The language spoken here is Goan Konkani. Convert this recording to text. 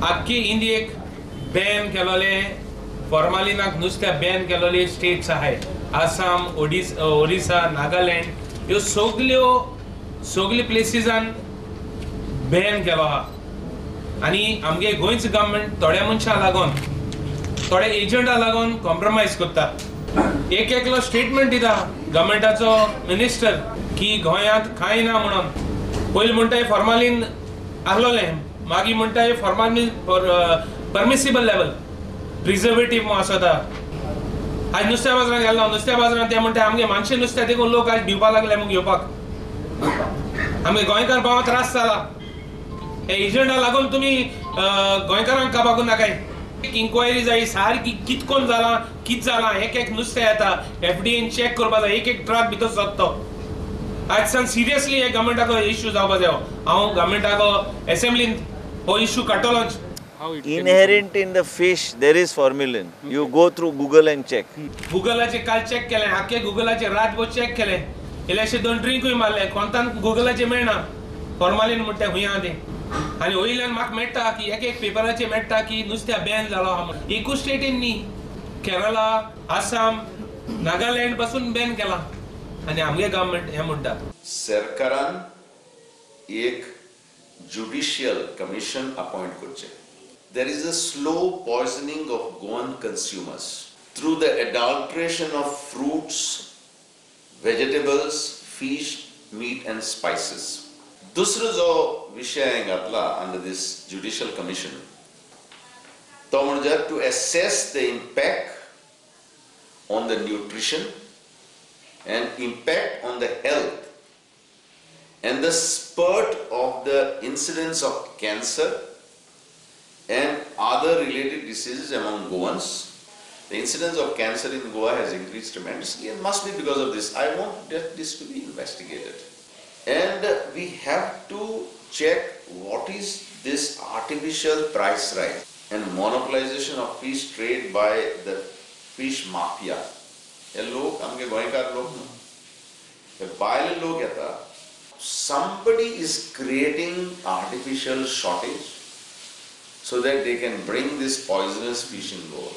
आख्खी इंडियेक बॅन केलोले फॉर्मालिनाक नुस्त्या बॅन केलोले स्टेट्स आहाय, आसाम, ओडिसा, नागालँड, ह्यो सगल्यो सगले प्लेसीसान बॅन केलो आहा. आनी आमगे गोंयच गव्हर्मेंट थोड्या मनशां लागून, थोड्या एजंटा लागून कॉम्प्रोमायज करता. एक एकलो स्टेटमेंट दिता गव्हर्मेंटाचो मिनिस्टर की गोंयांत कांय ना म्हणून. पयलीं म्हणटा फॉर्मालीन आहलोलें, मागीर म्हणटा फॉर्मालीन परमिसिबल लेवल प्रिजर्वेटीव आसता. आज नुस्त्या बाजारांत गेल्लो, नुस्त्या बाजारांत ते म्हणटा आमगे मानशे नुस्त्या देखून लोक आज भिवपाक लागले म्हूण घेवपाक. आमगे गोंयकार भावा त्रास जाला. हे एजंटा लागून तुमी गोंयकारांक काबाकून नाकाय. एक इन्क्वायरी जाय सारकी, कितकोन जालां कित जालां. एक एक नुस्तें येता एफडीएन चॅक करपा जाय, एक एक ट्रक भितर सोदतो. आज सान सिरियसली हे गव्हर्मेंटाचो इश्यू जावपा जाय. हांव गव्हर्मेंटाचो एसेंब्लीन हो issue काडटलोच. Inherent in the fish there is formalin. You go through Google and check. गुगलाचे काल चॅक केलें, आख्खे गुगलाचे रातभर चॅक केलें, इल्लेशे दोन ड्रिंकूय मारले, कोणतान गुगलाचे मेळना फॉर्मालीन म्हणटा खंय आहा तें. आनी वयल्यान म्हाका मेळटा की एक एक पेपराचेर मेळटा की नुस्त्या बॅन जालो आहा म्हूण. एकूच स्टेटीन न्ही, केरला, आसाम, नागालँड पासून बॅन केला आनी आमगे गव्हर्मेंट हें म्हणटा. सरकारान एक ज्युडिशियल कमिशन अपॉयंट करचें. There is a slow poisoning of Goan consumers through the adulteration of fruits, vegetables, fish, meat and spices. दुसरो जो विशय हांवें घातला अंडर this judicial commission तो म्हणजे to assess the impact on the nutrition and impact on the health and the spurt of the incidence of cancer and other related diseases among Goans. The incidence of cancer in Goa has increased tremendously and must be because of this. I want this to be investigated. And we have to check what is this artificial price rise and monopolization of fish trade by the fish mafia. हे लोक आमगे गोंयकार लोक न्हू, हे भायले लोक येता. Somebody is creating artificial shortage so that they can bring this poisonous fish in Goa.